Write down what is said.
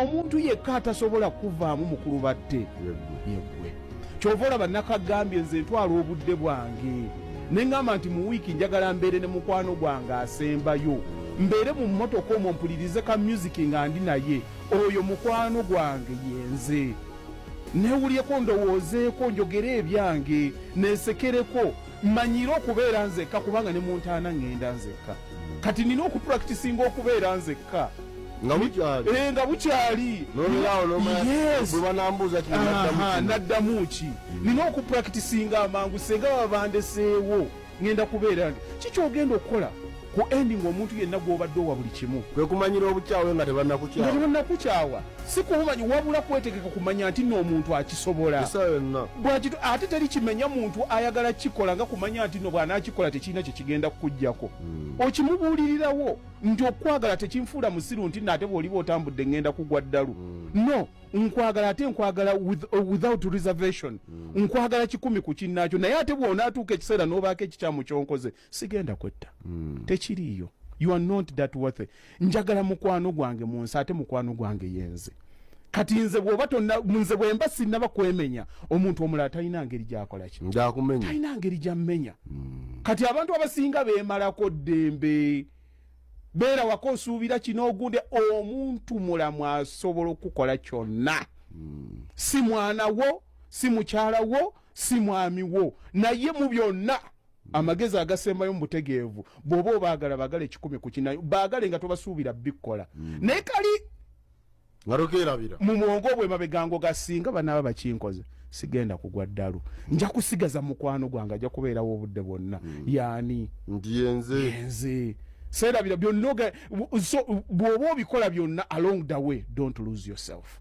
Omuntu yekka atasobola kuvaamu mukulu batte yeggwe. Kyova olaba nakagambye, nze ntwala obudde bwange ne ŋŋamba nti mu wiiki njagala mbeere ne mukwano gwange asembayo, mbeere mu mmotoka omwo mpulirize ka music nga ndi naye. Oyo mukwano gwange yenze. Newulyeko, ndowoozeeko, njogere ebyange, nesekereko, manyire okubeera nzekka, kubanga ne mu ntaana ŋŋenda nzekka. Kati nina okupracticinga okubeera nzekka. Nga bukyali. Eh, nga bukyali. Nobeerawo nomanya Yes. bwe banambuuza kino naddamu Aha, kino. Naddamu ki? Nina okupracticinga amangu senga baba bandeseewo ngenda kubeera nti kikyogenda okukola ku ending, omuntu yenna gw'obadde owa buli kimu. Kwe kumanyira obukyawe nga Nga tebannakukyawa. Tebannakukyawa. Si kubumanyi, wabula kwetegeka kumanya nti nno omuntu akisobola. Essaawa yonna. Bwakito ate teri kimenya muntu ayagala kikola nga kumanya nti nno bw'anaakikola tekirina kye kigenda kukuggyako. Okimubuulirirawo nti okwagala tekinfuula musiru, nti nno ate bw'oliba otambudde ngenda kugwa ddalu. No, nkwagala, ate nkwagala without reservation. Nkwagala 100 ku kinnaakyo, naye ate bw'onaatuuka ekiseera n'obaako ekikyamu kyonkoze, sigenda kwetta. Tekiriiyo. You are not that worth. Njagala mukwano gwange mu nsi, ate mukwano gwange yenze. Kati nze bw'oba tonna, nze bwe mba sinnaba kwemenya, omuntu omulala talina ngeri gy'akola ki. Njakumenya. Talina ngeri gyammenya. Kati abantu abasinga beemalako ddembe, beera waka osuubira kino ogundi. Omuntu mulamu asobola okukola kyonna, si mwana wo, si mukyala wo, si mwami wo. Naye mu byonna, amagezi agasembayo mu butegeevu, bw'oba obaagala, baagala 100 ku kinayo, baagale nga tobasuubira bikkola, naye kali nga tokeerabira. Mu mwongo bwe mabegango gasinga banaaba bakinkoze, sigenda kugwa ddalu, nja kusigaza mukwano gwange, ajja kubeerawo obudde bwonna. Yaani? Nti yenze. Yenze. Seerabira byonna. So bw'oba obikola byonna, along the way don't lose yourself.